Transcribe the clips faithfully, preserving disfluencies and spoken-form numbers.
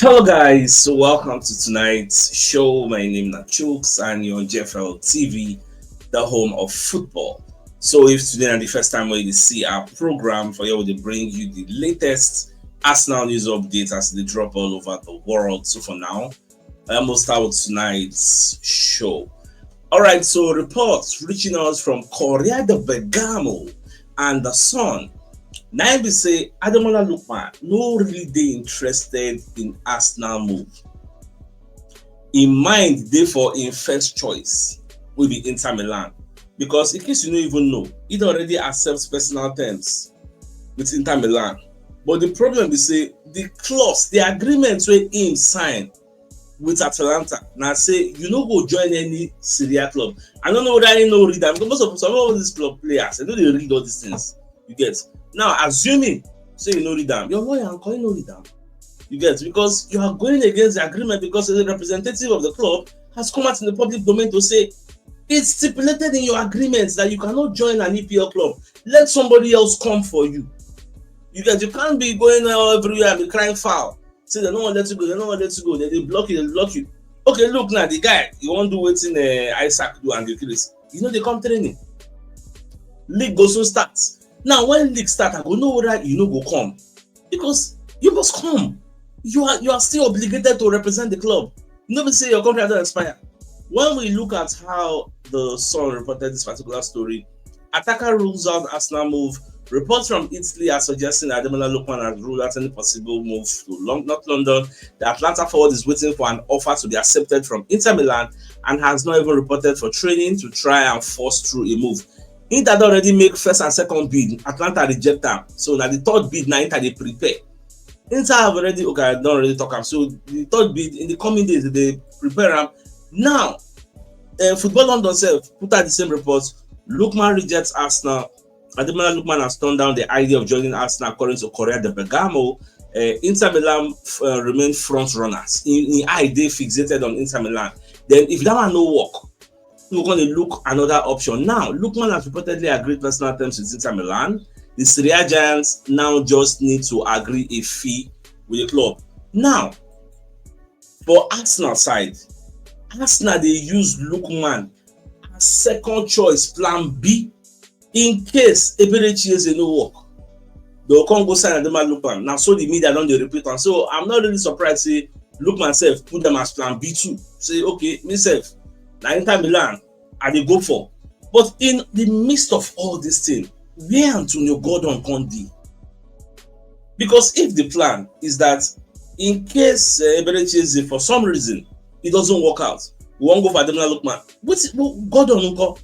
Hello, guys. So welcome to tonight's show. My name is Chooks, and you're on J F L T V, the home of football. So if today is the first time where you see our program, for you, we bring you the latest Arsenal news updates as they drop all over the world. So for now, I almost start with tonight's show. All right, so reports reaching us from Corriere de Bergamo and the Sun. Now we say Ademola Lookman no really dey interested in Arsenal move. In mind, dey for in first choice will be Inter Milan, because in case you no even know, he don already accepts personal terms with Inter Milan. But the problem is say the clause, the agreement wey him sign with Atalanta, na say you no go join any Serie A club. I don't know whether you know read am, because most of some of these club players, they no dey read all these things. You get? Now, assuming say you no read am, your lawyer and call you no read am. You get? Because you are going against the agreement, because the representative of the club has come out in the public domain to say it's stipulated in your agreement that you cannot join an E P L club. Let somebody else come for you. You get? You can't be going out everywhere and be crying foul. Say they no wan let you go, they no wan let you go. They dey block you, they block you. Okay, look now, the guy, he wan do wetin uh, Isaac do and Gilchrist. You know they come training. League go soon start. Now when league start, I go know whether you no go come, because you must come. You are you are still obligated to represent the club. No be say your contract don expire. When we look at how the Sun reported this particular story, attacker rules out Arsenal move. Reports from Italy are suggesting that Ademola Lookman has ruled out any possible move to Lon- North London. The Atlanta forward is waiting for an offer to be accepted from Inter Milan and has not even reported for training to try and force through a move. Inter don already make first and second bid. Atlanta reject am. So na the third bid na Inter dey prepare. Inter have already, okay, I don already talk am. So the third bid in the coming days, they prepare am. Now, uh, Football London sef put out the same report. Lookman rejects Arsenal. Ademola Lookman has turned down the idea of joining Arsenal, according to Corriere de Bergamo. Uh, Inter Milan uh, remain front runners. In, in eye, they fixated on Inter Milan. Then if that one no work, we're going to look another option. Now, Lookman has reportedly agreed personal terms with Inter Milan. The Serie A giants now just need to agree a fee with the club. Now, for Arsenal side, Arsenal dey use Lookman as second choice, plan B, in case Eberechi Eze no work. They will come go sign Ademola Lookman. Now, so the media don dey repeat am. So I'm not really surprised say Lookman sef put them as plan B too. Say, okay, me sef, na Inter Milan I dey go for. But in the midst of all this thing, where Antonio Gordon come dey? Because if the plan is that in case uh, Eberechi Eze for some reason it doesn't work out, we wan go for Ademola Lookman. Wetin Gordon nko?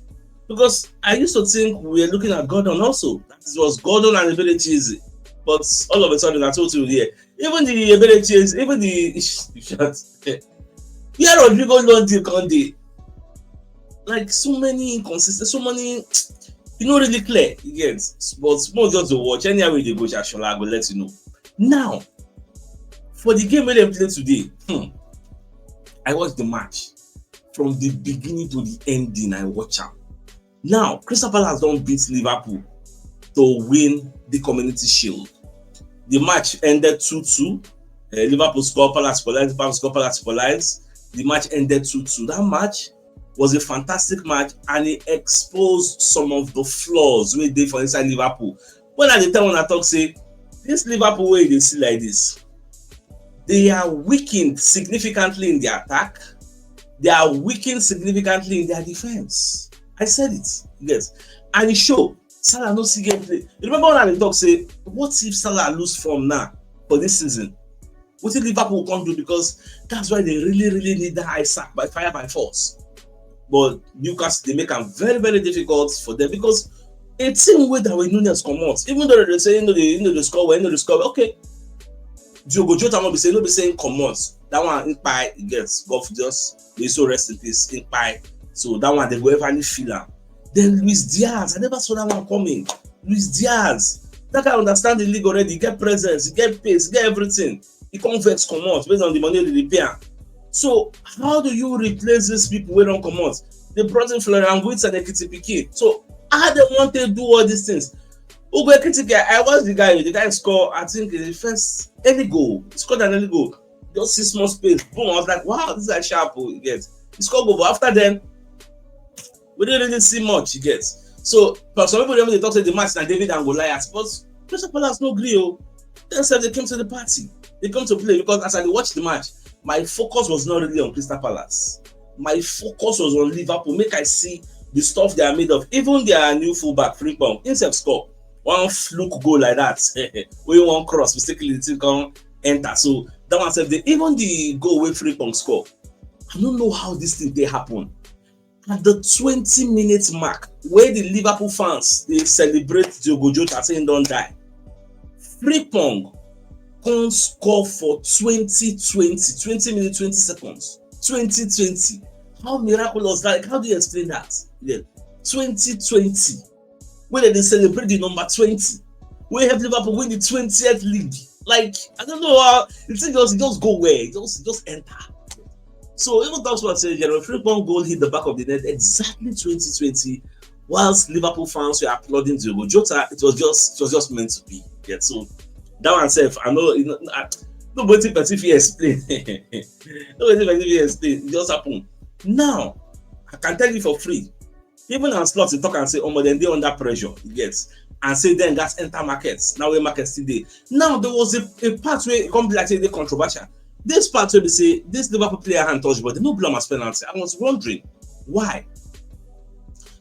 Because I used to think we were looking at Gordon also. That was Gordon and Eberechi Eze. But all of a sudden, I told you there. Even the Eberechi Eze, even the shot. Where Rodrigo London come dey? Like so many inconsistent, so many, you know, really clear. You get, but more just to watch. Anyhow wey dey go, Shola, I go let you know. Now, for the game wey dem play today, hmm, I watch the match from the beginning to the ending. I watch am. Now, Crystal Palace don beat Liverpool to win the Community Shield. The match ended two two. Uh, Liverpool score, Palace equalize, Liverpool score, Palace equalize. The match ended two two. That match was a fantastic match, and it exposed some of the flaws wey dey for inside Liverpool. When I dey tell una talk say this Liverpool wey you dey see like this, they are weakened significantly in their attack. They are weakened significantly in their defense. I said it, yes. And it show. Salah no see game play. You remember when I dey talk say, what if Salah lose form now for this season? Wetin Liverpool come do? Because that's why they really, really need that Isaac by fire by force. But Newcastle, they make am very, very difficult for them because a team wey Darwin Nunez comot, even though they say, you know, they, you know, they score well, you know, they score well, okay. Diogo Jota no be say, no be say him comot. That one, him kpai, he gets, God just, may his soul rest in peace, him kpai. So that one, they go ever feel am. Then Luis Diaz, I never saw that one coming. Luis Diaz, that guy understand the league already, he get presence, he get pace, he get everything. He come vex comot based on the money wey dey pay am. So how do you replace these people wey don comot? They brought in Florian Wirtz and Ekitike. So how they want to do all these things? Ugo Ekitike, I watch the guy, the guy score, I think, the first early goal. He scored an early goal. Just see small space. Boom, I was like, wow, this guy sharp, oh, you get. He score goal, but after then, we didn't really see much, you get. So, but some people even dey talk say the match na David and Goliath, but Crystal Palace no gree o. Dem sef dey come to the party, dey come to play, because as I dey watch the match, my focus was not really on Crystal Palace. My focus was on Liverpool. Make I see the stuff they are made of. Even their new fullback, Frimpong, him sef score one fluke goal like that. Wey one cross mistakenly the thing come enter. So that one sef dey, even the goal wey Frimpong score, I no know how this thing dey happen. At the twenty minutes mark, where the Liverpool fans dey celebrate Diogo Jota say he don die, Frimpong come score for twenty twenty, twenty minutes, twenty seconds, twenty twenty. How miraculous that? How do you explain that? Yeah. twenty twenty, wey dem dey celebrate the number twenty, wey help Liverpool win the twentieth league. Like, I don't know how the thing just, just go where, just, just enter. So even talks about say Jeremy Frimpong goal hit the back of the net exactly twenty twenty, whilst Liverpool fans were applauding Diogo Jota. It was just, it was just meant to be. Yeah, so that one sef, I know, you know, I, no wetin person fit explain. No wetin person fit explain. It just happen. Now, I can tell you for free. Even Arne Slot dey talk and say, omo, dem dey under pressure, you get, and say dem gats enter market. Now wey market still dey. Now, there was a, a part wey e come be like say e dey controversial. This part wey be say this Liverpool player hand touch body, dem no blow am as penalty. I was wondering why.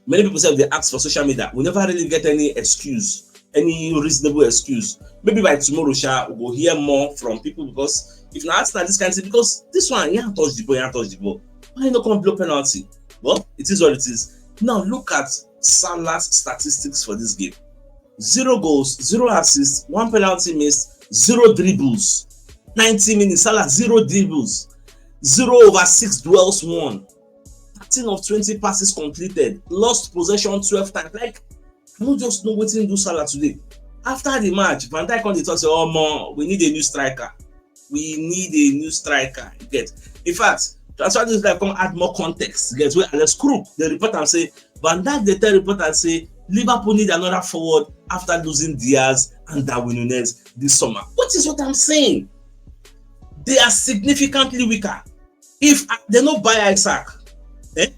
Many people sef dey ask for social media. We never really get any excuse, any reasonable excuse. Maybe by tomorrow sha, we go hear more from people, because if na Arsenal, this kind thing, because this one, he hand touch the ball, he hand touch the ball. Why he no come blow penalty? Well, it is what it is. Now look at Salah's statistics for this game. Zero goals, zero assists, one penalty missed, zero dribbles. Ninety minutes, Salah, zero dribbles, zero over six duels won, thirteen of twenty passes completed, lost possession twelve times. Like, I no just know wetin do Salah today. After the match, Van Dijk come dey talk say, omo, we need a new striker. We need a new striker. You get? In fact, Transfer News Live come add more context. You get? Wey Alex Crook dey report am say, Van Dijk dey tell reporters say Liverpool need another forward after losing Diaz and Darwin Nunez this summer. Which is what I'm saying. They are significantly weaker. If, uh, they no buy Isak, eh?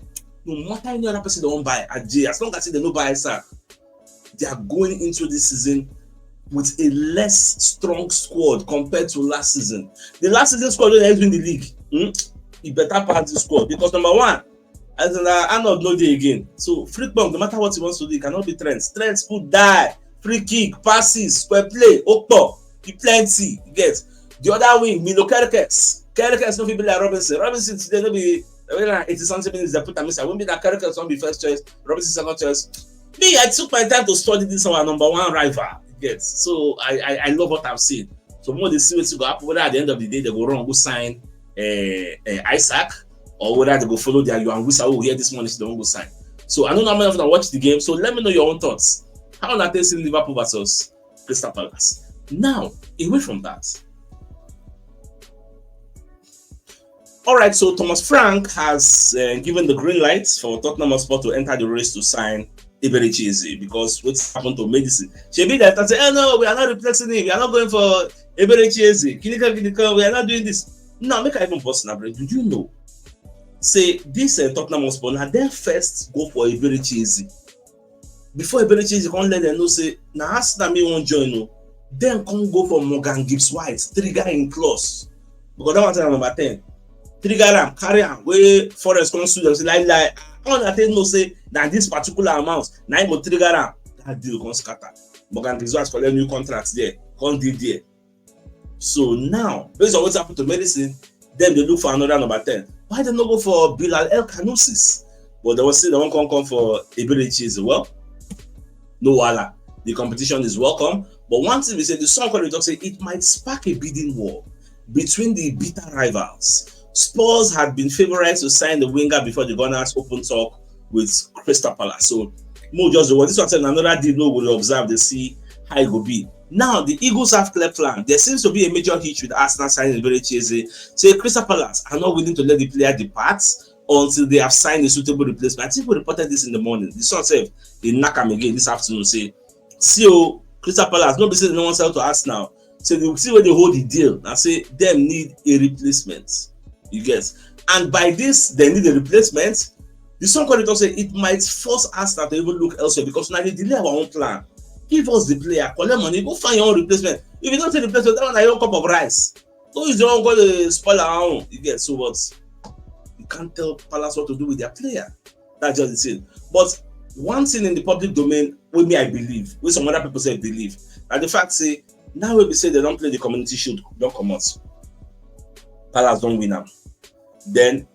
No matter any other person they won't buy, Ajay, as long as they no buy Isak, they are going into this season with a less strong squad compared to last season. The last season squad wey dem win the league, hmm, e better pass this squad, because number one, as in, uh, Arnold no dey again. So Frimpong, no matter what he wants to do, he cannot be Trent. Trent put die, free kick, passes, square play, okpo, e plenty, you get. The other wing, Milo Kerkez. Kerkez no fit be like Robinson. Robinson today no be, when na eighty something minutes they put am inside. Won't be that Kerkez won't be first choice, Robinson second choice. Me, I took my time to study this our number one rival. You get? So I, I, I love what I've seen. So more they see wetin go happen, whether at the end of the day they go run go sign, uh, uh, Isak, or whether they go follow their Yoane Wissa who we hear this morning say they won't go sign. So I don't know how many of them watch the game. So let me know your own thoughts. How una take see Liverpool versus Crystal Palace? Now, away from that, all right, so Thomas Frank has, uh, given the green light for Tottenham Hotspur to enter the race to sign Eberechi Eze, because what happened to medicine? Shebi that say, oh no, we are not replacing him. We are not going for Eberechi Eze. Kinika, kinika, we are not doing this. Now, make I even bust na brain. Do you know? Say this, uh, Tottenham Hotspur, now dem first go for Eberechi Eze. Before Eberechi Eze come let them know say na Arsenal me wan join o. Dem come go for Morgan Gibbs White, trigger him clause. Because that one time number ten. Trigger am, carry am, wey Forest come sue them, say, lie, lie. How una take know say na this particular amount na im go trigger am? That deal come scatter. Morgan Gibbs White collect new contract there, come dey there. So now, based on what happened to medicine, dem dey look for another number ten. Why dem no go for Bilal El Khanousis? But they will say they won't come, come for Eberechi Eze. Well, no wahala. The competition is welcome. But one thing we say, the song called talk say it might spark a bidding war between the bitter rivals. Spurs had been favorized to sign the winger before the Gunners open talk with Crystal Palace. So, more just the one. This one said another deal we will observe to see how it will be. Now, the Eagles have clear plan. There seems to be a major hitch with Arsenal signing Eberechi Eze. Say Crystal Palace are not willing to let the player depart until they have signed a suitable replacement. I think we reported this in the morning. The Sun said they knock am again this afternoon. Say, see o, Crystal Palace, no be say they no wan sell to Arsenal. So the thing wey dey hold the deal na say dem need a replacement. You get? And by this, they need a replacement. The song called it also, it might force Arsenal to even look elsewhere because now they delay our own plan. Give us the player, collect money, go find your own replacement. If you don't take replacement, that one na your cup of rice. Go use your own, go dey spoil our own. You get? So what? You can't tell Palace what to do with their player. That's just the thing. But one thing in the public domain, wey me I believe, wey some other people say believe, na the fact say now wey be say they don play the Community Shield, don comot, Palace don win am, then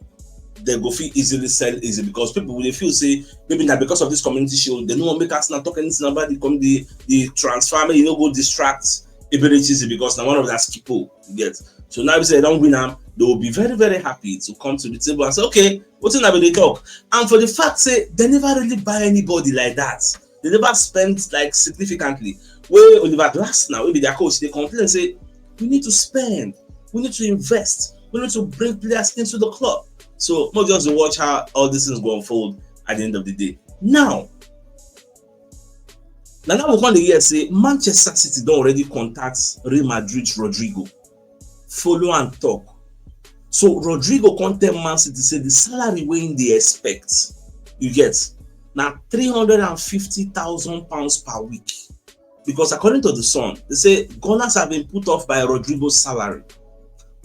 they go fit easily sell easy because people will dey feel say maybe na because of this Community Shield, they no wan make Arsenal talk anything about the com-, the, the transfer, make e no go distract Eberechi Eze because na one of their skipo, you get. So now wey be say they don win am, they will be very, very happy to come to the table and say, "Okay, wetin una bin dey talk?" And for the fact say they never really buy anybody like that, they never spend, like, significantly. Wey Oliver Glasner, wey be their coach, dey complain say, "We need to spend, we need to invest, we need to bring players into the club." So make we just dey watch how all these things go unfold at the end of the day. Now, na now we come dey hear say Manchester City don already contact Real Madrid Rodrygo, follow am talk. So Rodrygo come tell Man City say the salary wey im dey expect, you get, na three hundred and fifty thousand pounds per week. Because according to the Sun, they say Gunners have been put off by Rodrygo's salary.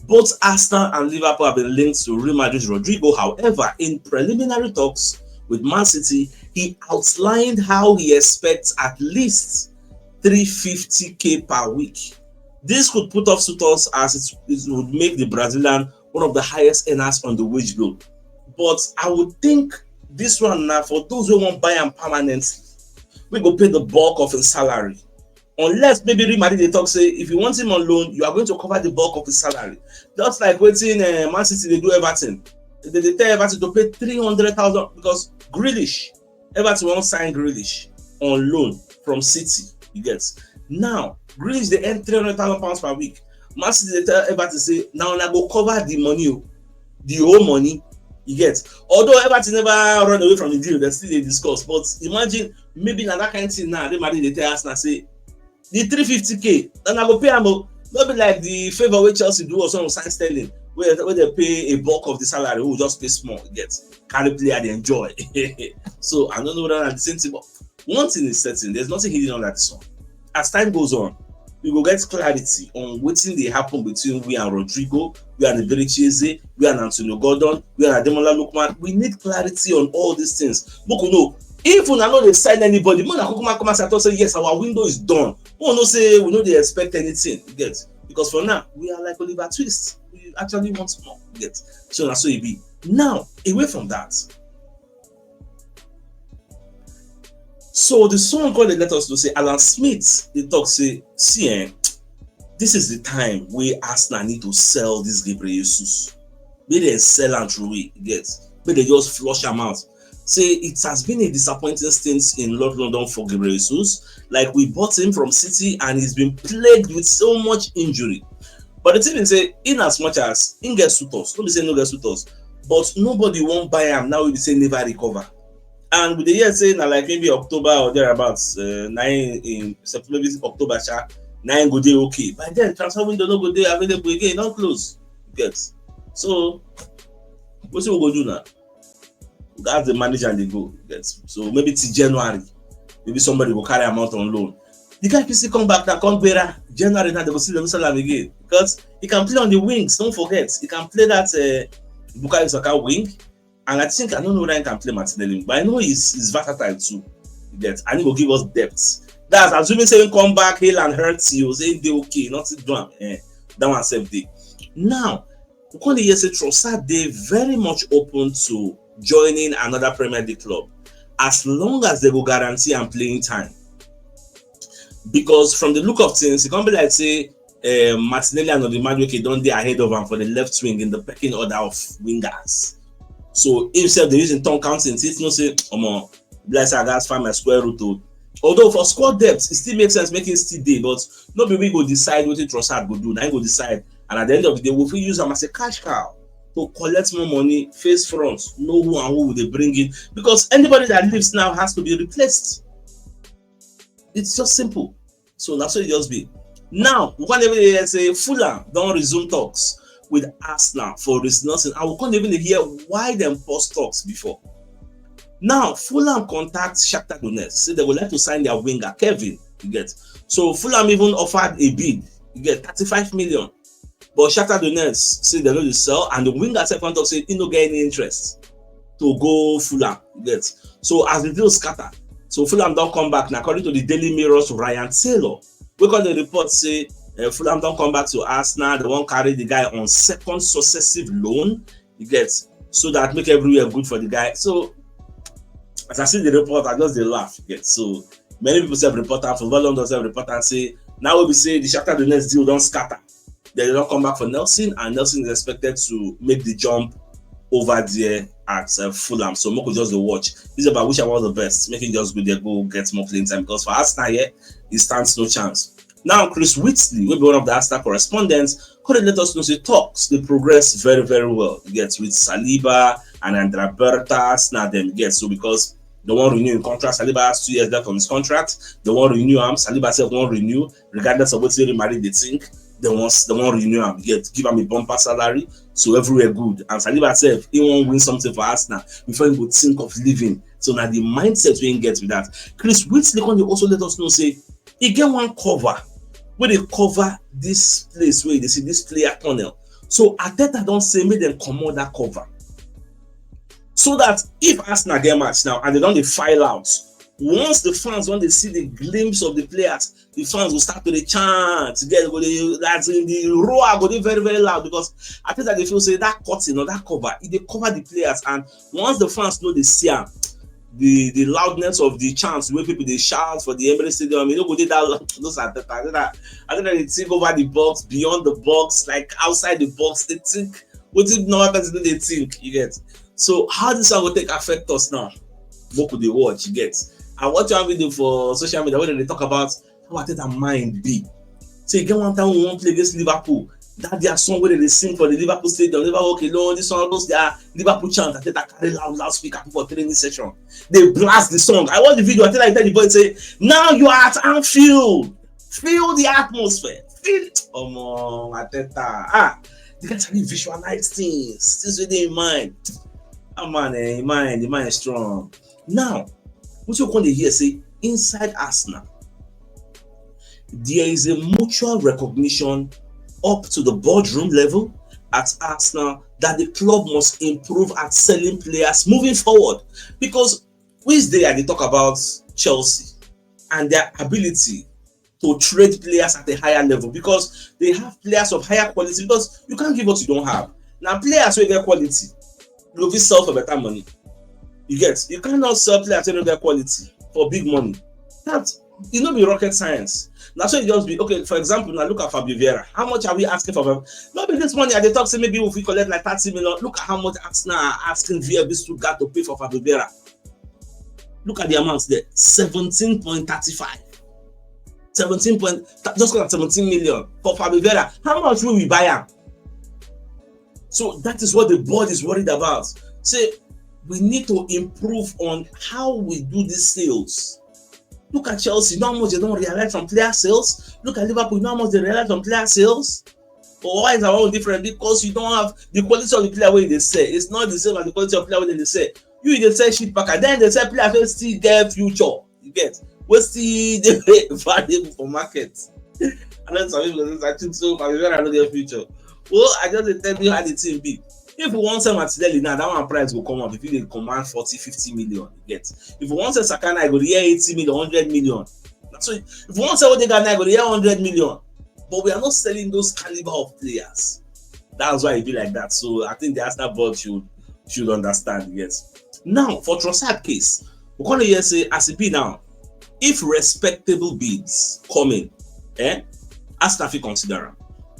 Both Arsenal and Liverpool have been linked to Real Madrid's Rodrygo. However, in preliminary talks with Man City, he outlined how he expects at least three fifty K per week. This could put off suitors as it, it would make the Brazilian one of the highest earners on the wage bill. But I would think this one na for those wey wan buy am permanently, wey go pay the bulk of im salary. Unless maybe Real Madrid dey talk say, if you want him on loan, you are going to cover the bulk of his salary. Just like wetin, eh, Man City dey do Everton. They dey tell Everton to pay three hundred thousand because Grealish, Everton wan sign Grealish on loan from City, you get. Now, Grealish dey earn three hundred thousand pounds per week. Man City dey tell Everton say, "Now una go cover the money o, the whole money," you get. Although Everton never run away from the deal, they still dey discuss. But imagine, maybe na that kind thing now, Real Madrid dey tell Arsenal say, "The three fifty K, una go pay am o." No be like the favour wey Chelsea do us when we sign Sterling, wey, wey they pay a bulk of the salary, we just pay small, you get, carry player dey enjoy. So I no know whether na the same thing, but one thing is certain, there's nothing hidden under the sun. As time goes on, we go get clarity on wetin dey happen between we and Rodrygo, we and Eberechi Eze, we and Antonio Gordon, we and Ademola Lookman. We need clarity on all these things. Make we know, if una no dey sign anybody, make una kukuma come outside talk say, "Yes, our window is done." Make we know say we no dey expect anything, you get. Because for now, we are like Oliver Twist. We actually want more, you get. So na so e be. Now, away from that, so the Sun come dey let us know say Alan Smith dey talk say, "See, eh, this is the time wey Arsenal need to sell this Gabriel Jesus. Make dem sell am throway, you get. Make dem just flush am out." Say it has been a disappointing stint in North London for Gabriel Jesus. Like, we bought him from City and he's been plagued with so much injury. But the thing is say, in as much as he get suitors, no be say no get suitors, but nobody wan buy am now wey be say never recover. And we dey hear say na like maybe October or thereabouts, uh, na im in September, maybe October, sha, na im go dey okay. By then, transfer window no go dey available again, e don close. You get? So, wetin we go do now? That's the manager and dey go. You get? So maybe till January, maybe somebody go carry am out on loan. The guy fit still come back now, come gbera. January now, they go still dey sell am again. Because he can play on the wings, don't forget. He can play that, uh, Bukayo Saka wing. And I think, I don't know whether he can play Martinelli, but I know he's, he's versatile too. You get? And he go give us depth. That's assuming say he come back, hale and hearty, you say he dey okay, nothing do am. Eh, that one sef dey. Now, we come dey hear say Trossard dey very much open to joining another Premier League club as long as they go guarantee am playing time. Because from the look of things, e come be like say, eh, Martinelli and Odi Madueke don dey ahead of am for the left wing in the pecking order of wingers. So himself dey use him tongue counting teeth, know say, "Omo, be like say I gats find my square root o." Although for squad depth, e still make sense make him still dey, but no be we go decide wetin Trossard go do, na him go decide. And at the end of the day, we fit use am as a cash cow to collect more money, face front, know who and who we dey bring in. Because anybody that leaves now has to be replaced. It's just simple. So na so e just be. Now we can't even hear say Fulham don resume talks with Arsenal for Reiss Nelson, and we can't even hear why dem pause talks before. Now Fulham contact Shakhtar Donetsk, say they would like to sign their winger Kevin. You get, so Fulham even offered a bid. You get thirty-five million, but Shakhtar Donetsk say they no dey sell, and the winger second talk say he no get any interest to go Fulham. You get, so as the deal scatter, so Fulham don come back now. According to the Daily Mirror's Ryan Taylor, we got the report say uh, Fulham don come back to Arsenal. They wan carry the guy on second successive loan. You get, so that make everywhere good for the guy. So as I see the report, I just dey laugh. You get, so many people sef report am, Football London sef report am say now we be say the Shakhtar Donetsk deal don scatter. They don come back for Nelson, and Nelson is expected to make the jump over there at uh, Fulham. So Moko just dey watch. This is about which I want the best. Make him just go there, go get more playing time, because for Arsenal here, he stands no chance. Now Chris Whitley, will be one of the Arsenal correspondents, could let us know say talks they progress very, very well. You get, with Saliba and Andrea Berta, now them get, so because they won't renew in contract. Saliba has two years left on his contract. They won't renew him. Saliba sef won't renew, regardless of what Real Madrid they think. They want they won't renew him. Yet give him a bumper salary, so everywhere good. And Saliba sef, he won't win something for Arsenal before he would think of leaving. So now the mindset we get with that. Chris Whitley can also let us know say he get one cover where they cover this place where they see this player tunnel. So Arteta don't say make them come on that cover, so that if Arsenal get match now and they don't dey file out, once the fans, when they see the glimpse of the players, the fans will start to dey chant. Get go dey, that's in the roar go dey very, very loud, because I think that they feel say that curtain or that cover, it dey cover the players, and once the fans know they see am, the the loudness of the chants where people they shout for the Emirates Stadium, you know, go dey that loud. Those are the I think that I think that they think over the box, beyond the box, like outside the box. They think what if no person do they think you get. So how this one will take affect us now? Boku dey watch, you get. And what you have video for social media where they talk about how Arteta mind be. So you get one time we won't play against Liverpool. That their song where they sing for the Liverpool stadium, never walk alone. This one, those their Liverpool chant. Arteta carry loud loudspeaker for training session. They blast the song. I watch the video. I tell like tell the boy say, now you are at Anfield. Feel the atmosphere. Feel it. Omo, Arteta. Ah, they can actually visualize things. This is in mind. Ah man, eh, in mind, the mind is strong. Now, what you call here say inside Arsenal, there is a mutual recognition up to the boardroom level at Arsenal that the club must improve at selling players moving forward. Because which day I dey talk about Chelsea and their ability to trade players at a higher level, because they have players of higher quality, because you can't give what you don't have. Now players wey get quality, you fit sell for better money. You get, you cannot sell players wey no get quality for big money. That e no be rocket science. Now so it just be okay. For example, now look at Fabio Vieira. How much are we asking for? Fab- No be this money I dey talk say maybe if we collect like thirty million, look at how much Arsenal are asking V F B Stuttgart to pay for Fabio Vieira. Look at the amounts there: seventeen point thirty-five, seventeen point, just call it seventeen million for Fabio Vieira. How much will we buy am? So that is what the board is worried about. Say we need to improve on how we do these sales. Look at Chelsea, you know how much they don't realize from player sales. Look at Liverpool, you know how much they realize from player sales. But why is our own different? Because you don't have the quality of the player wey you dey sell. It's not the same as the quality of player wey dem dey sell. You dey sell shit packer, then they sell players wey still get future. You get, wey still dey valuable for market. And then some people say, I think so, Fabio Vieira no get future. Well, I just dey tell you how the thing be. If we want sell Martinelli now, that one price go come up. If you dey command forty, fifty million, you get. If we want sell Sakana, I go dey hear eighty million, hundred million. So if we want sell Odegaard now, I go dey hear hundred million. But we are not selling those caliber of players. That's why it be like that. So I think the Arsenal board should should understand. Yes. Now for Trossard case, we call it here say as it be now, if respectable bids come in, eh, Arsenal fit consider am.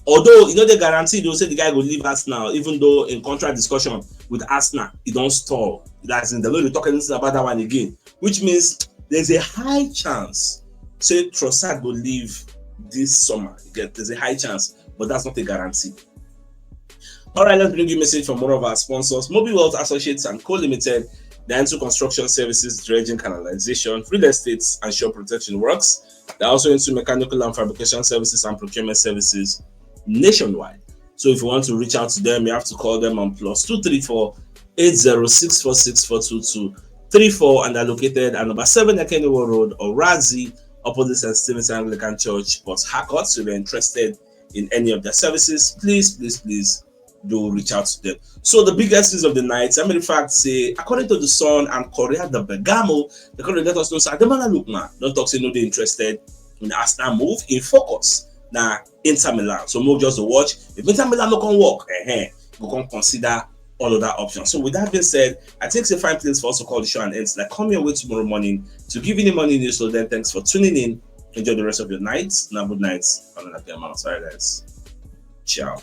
Although you know they guarantee they'll say the guy will leave Arsenal, even though in contract discussion with Arsenal, he don't stall. That's in the way we talk anything about that one again, which means there's a high chance say Trossard will leave this summer. You get, there's a high chance, but that's not a guarantee. All right, let's bring you a message from one of our sponsors, Mobile Wealth Associates and Co Limited. They're into construction services, dredging, canalization, real estate, and shore protection works. They're also into mechanical and fabrication services and procurement services nationwide. So if you want to reach out to them, you have to call them on plus two three four eight zero six four six four two two three four, and they're located at number seven Akeniwo Road, Orazi, opposite Saint Stephen's Anglican Church, Port Harcourt. So if you're interested in any of their services, please, please, please do reach out to them. So the biggest news of the night, I mean, in fact, say, according to the Sun and Corriere del Bergamo, they come let us know say Ademola Lookman don talk say no dey interested in Arsenal move. In focus na Inter Milan. So make we just watch. If Inter Milan no come work, eh, go come consider all other options. So with that being said, I think it's a fine place for us to call the show and end. Like, come your way tomorrow morning to give you the morning news. So then, thanks for tuning in. Enjoy the rest of your night. Now, good night. And then I am out. Sorry, guys. Ciao.